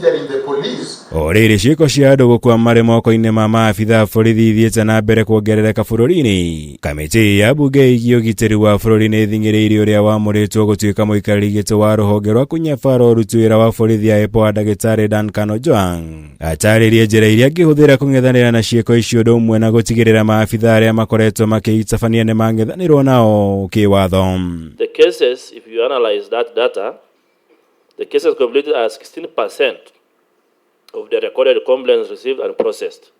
In the police. O rĩrĩ, ciĩko cia andũ gũkua marĩ moko-inĩ ma maabitha a borithi ithiĩte na mbere kuongerereka bũrũri-inĩ. Kamĩtĩ ya mbunge ĩgiĩ ũgitĩri wa bũrũri nĩ ĩthing'ĩrĩirie ũrĩa wamũrĩtwo gũtuĩka mũikarĩri gĩtĩ wa rũhonge rwa kũnyabara ũruti wĩra wa borithi ya IPOA, ndagĩtarĩ Duncan Ojwang, atarĩrie njĩra iria angĩhũthĩra kũng'ethanĩra na ciĩko icio, ũndũ ũmwe na gũtigĩrĩra maabitha arĩa makoretwo makĩitabania nĩ mang'ethanĩrwo nao kĩwatho. The cases, if you analyze that data, the cases completed are 16% of the recorded complaints received and processed.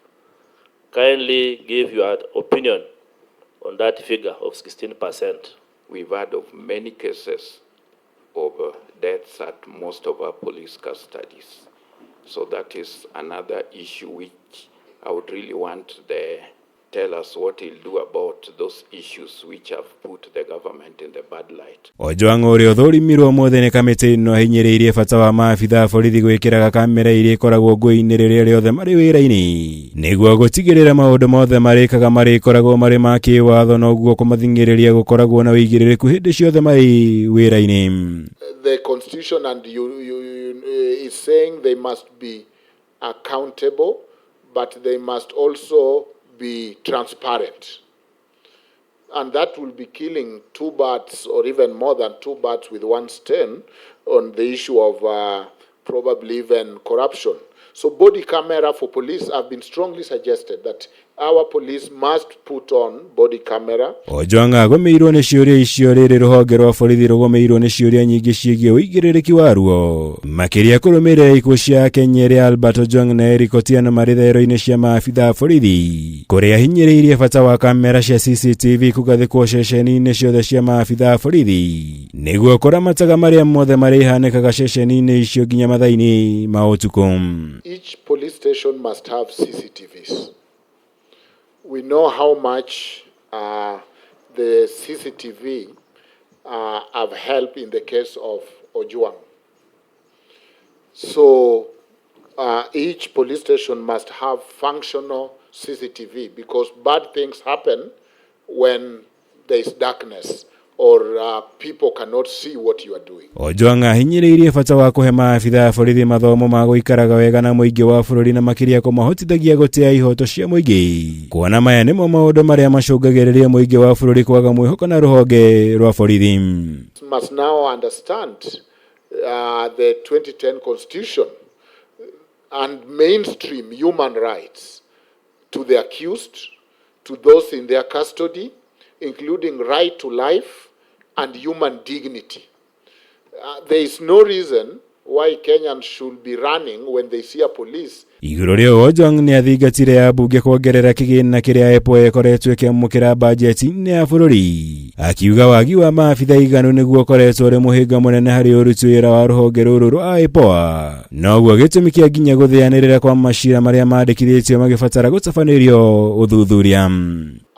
Kindly give your opinion on that figure of 16%. We've heard of many cases of deaths at most of our police custodies. So that is another issue which I would really want the tell us what he'll do about those issues which have put the government in the bad light. Ojwang, ũrĩa ũthũrimirwo ũmũthĩ nĩ kamĩtĩ ĩno, ahinyĩrĩirie bata wa maabitha a borithi gwĩkĩraga kamera iria ikoragwo nguo-inĩ rĩrĩa rĩothe marĩ wĩra-inĩ, nĩguo gũtigĩrĩra maũndũ mothe marĩkaga marĩkoragwo marĩ ma kĩwatho, noguo kũmathing'ĩrĩria gũkoragwo na ũigĩrĩrĩku hĩndĩ ciothe marĩ wĩra-inĩ. The constitution and you is saying they must be accountable, but they must also be transparent. And that will be killing two birds or even more than two birds with one stone on the issue of probably even corruption. So body camera for police have been strongly suggested that our police must put on body camera. Ojwang agũmĩirwo nĩ ciũria icio rĩrĩ rũhonge rwa borithi rũgũmĩirwo nĩ ciũria nyingĩ ciĩgiĩ ũigĩrĩrĩki waruo, makĩria kũrũmĩrĩra ikuũ cia Kenya ĩrĩa Albert Ojwang na Eric Otieno marĩ thero-inĩ cia maabitha a borithi, kũrĩa hinyĩrĩirie bata wa kamera cia CCTV kũgathĩkwo ceceni-inĩ ciothe cia maabitha a borithi, nĩguo kũramataga marĩa mothe marĩhanĩkaga ceceni-inĩ icio nginya mathaa-inĩ ma ũtukũ. Each police station must have CCTVs. We know how much the CCTV have helped in the case of Ojwang. So each police station must have functional CCTV because bad things happen when there is darkness or people cannot see what you are doing. Ojwang ahinyĩrĩirie bata wa kũhe maabitha a borithi mathomo ma gũikaraga wega na mũingĩ wa bũrũri, na makĩria kũmahotithagia gũtĩa ihoto cia mũingĩ, kuona maya nĩmo maũndũ marĩa macũngagĩrĩria mũingĩ wa bũrũri kwaga mwĩhoko na rũhonge rwa borithi. Must now understand the 2010 Constitution and mainstream human rights to the accused, to those in their custody, including right to life and human dignity. There is no reason why Kenyans should be running when they see a police. Igũrũ rĩa ũũ, Ojwang nĩ athingatire ambunge kuongerera kĩgĩna kĩrĩa IPOA ĩkoretwo ĩkĩamũkĩra bajeti-inĩ ya bũrũri, akiuga wagi wa maabitha iganu nĩguo ũkoretwo ũrĩ mũhĩnga mũnene harĩ ũruti wĩra wa rũhonge rũrũ rwa IPOA, noguo gĩtũmi kĩa nginya gũthĩanĩrĩra kwa macira marĩa mandĩkithĩtio magĩbatara gũtabanĩrio ũthuthuria.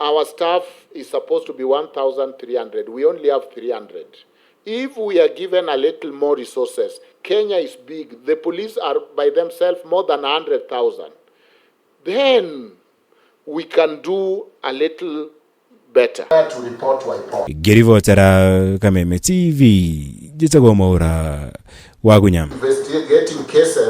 Our staff is supposed to be 1,300. We only have 300. If we are given a little more resources, Kenya is big. The police are by themselves more than 100,000. Then we can do a little better. To report to IPOA. Ngĩribotera Kameme TV, njĩtagwo Mwaura Wagunya. Investigating cases.